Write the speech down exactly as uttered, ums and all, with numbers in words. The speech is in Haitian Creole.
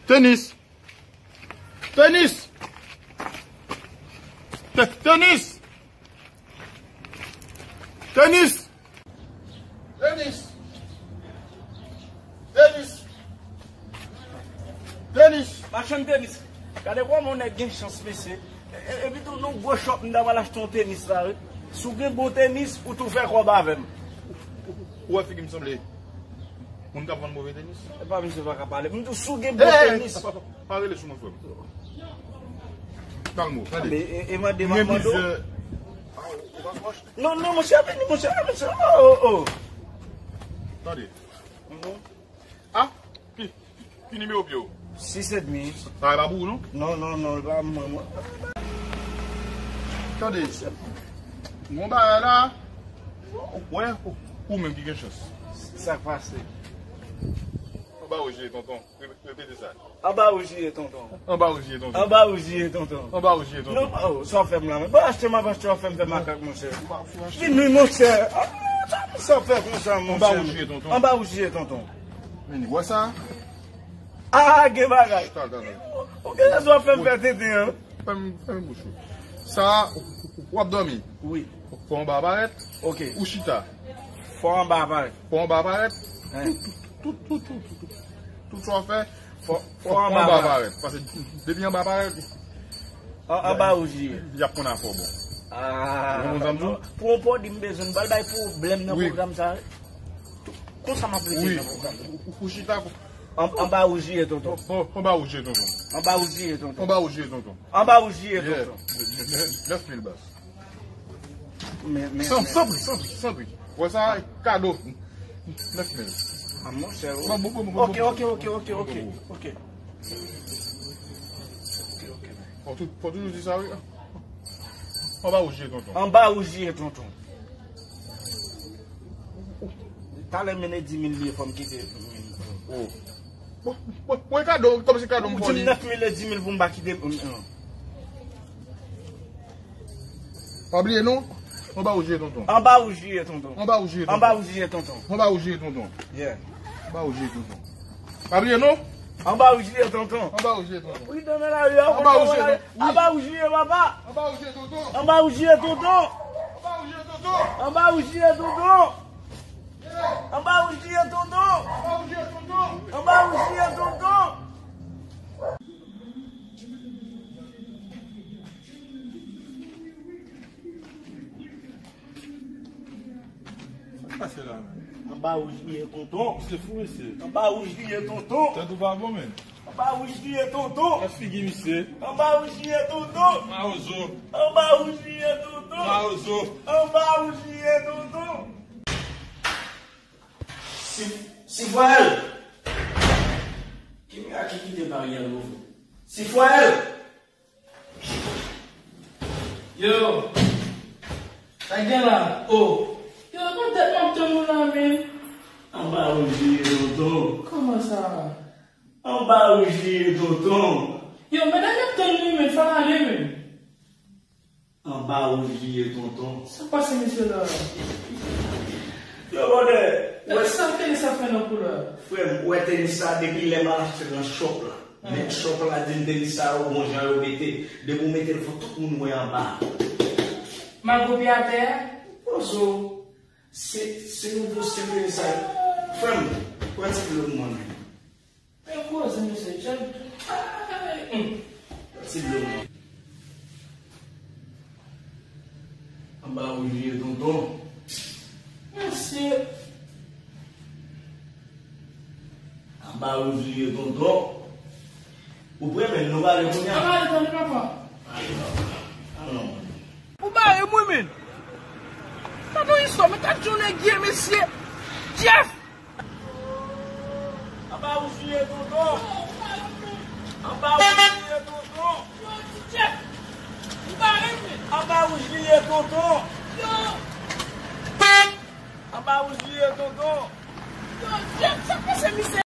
Tenis! Tenis! Te- Tenis! Tenis! Tenis! Tenis! Tenis! Machann tenis. Gade kòman yon nèg gen chans, mesye. E- e- Epi tou, yon gwo chòp, m ta pral achte yon tenis la, wi. Si w gen bon tenis, ou tou fè kòb avè m. Ou wè figi m sanble moun k ap vann move tenis? E pa misye pa ka pale. M di w, si w gen bon tenis. Pa, pa, pa rele sou mwen, frè m. Kalme w, tande. E, e, e mande, mande w. Non, non, monchè, vini, monchè, monchè. Oh, oh, oh. Tande. Ah, ki, ki nimewo pye w? Sis edmi. Sa e pa pou ou, non? Non, non, non, li pa mwen, mwen. Tande, yon bagay la, wè, ou, ou menm ki gen chans. Sa k pase? Anba woje, tonton. Re- Repete sa. Anba woje, tonton. Anba woje, tonton. Anba woje, tonton. Anba woje, tonton. Non, oh, sa w fè m la, men. Bon, achte m ap achte w ap fè m fè makak, monchè. Vini, monchè. Ah, sa w fè konsa, monchè? Anba woje, tonton. Anba woje, tonton. Vini, wè sa? Ah, gen bagay. Tal, tal, tal. Ou gen rezon ap fè m fè tenten, an. Fèm, fèm bouch ou. Sa, w ap dòmi. Wi. Fò anba a parèt. Ok. Ou chita. Fò anba a parèt. Fò anba a parèt. Tout, tout, tout, tout, tout, tout, tout sa w fè, fò, fò anba a parèt. Paske depi anba a parèt, an, anba woje, y ap konn afè w bon. Ah, ou konprann sa m di w? Pou yon pwodui m bezwen, m pral bay pwoblèm nan pwogram sa. Konsa m ap rete nan pwogram. Ou, ou, ou chita. An, anba woje, tonton. Bon, anba woje, tonton. Anba woje, tonton. Anba woje, tonton. Anba woje, tonton. Nèf mil bas. Men, men, san, men. San pri, san pri, san pri. Wè sa, kado. Nèf mil. Ah, monchè. Bon, bon, bon, bon, ok, bon, ok, bon, ok, bon, ok, bon, ok, bon. Ok. Ok, ok, men. Fò tou-, fò toujou di sa, wi. Anba woje, tonton. Anba woje, tonton. Talè men e di mil li ye, fò m kite. Oh. Bon, bon, bon, e kado, kòmsi kado m fè li. Ou di m nèf mil e di mil pou m pa kite. Pa bliye non. Anba woje, tonton. Anba woje, tonton. Anba woje, tonton. Anba woje, tonton. Anba woje, tonton. Yeah. Anba woje, tonton. Pa bliye non. Anba woje, tonton. Anba woje, tonton. Pridan nan lari a. Anba woje, tonton. Anba woje, papa. Anba woje, tonton. Anba woje, tonton. Anba woje, tonton. Anba woje, tonton. Anba woje, tonton. Anba woje, tonton. Anba woje, tonton. Sa k pase la menm? Anba wouj li ye, tonton. Misye fou, mesye. Anba wouj li ye, tonton. Tèt ou pa bon, menm. Anba wouj li ye, tonton. Gad figi misye. Anba wouj li ye, tonton. Mawozo. Anba wouj li ye, tonton. Mawozo. Anba wouj li ye, tonton. Si, Sifwaèl. Ki mirak ki kite baryè l ouvri? Sifwaèl. Yo, sa k gen la? O. Yo, e pa tèt m ap tann ou la, men. Anba wouj li ye, tonton. Kòman sa? Anba wouj li ye, tonton. Yo, medam y ap tann nou, men, fò n ale, men. Anba wouj li ye, tonton. Sa k pase mesye la? Yo, brother, wè sa tenis sa fè nan kou la? Frè m, ou wè tenis sa depi lè m al achte l nan shop la. Nèg shop la di m tenis sa yo bon jan yo mete. Depi w mete l, fò tout moun wè anba. Mago pye atè a? Pozo. Se, se nouvo stil tenis sa yo. Frè m, pran ti dlo pou mwen menm. Men koze mesye Jack. Ay, hmm. Pran ti dlo mwen. Anba wouj li ye, tonton. Mesye. Anba wouj li ye, tonton. Ou premye, nou pale kounye a. Anba, ale, tande papa. Ale, papa. Al nan mwen. Ou bare m, wi, men. Gade yon istwa, men gad jan nèg ye, mesye. Jeff! Anba wouj li ye, tonton. Anba wouj li ye, tonton. Anba wouj li ye, tonton. Anba wouj li ye, tonton. Yo, Jeff, sa k pase, mesye?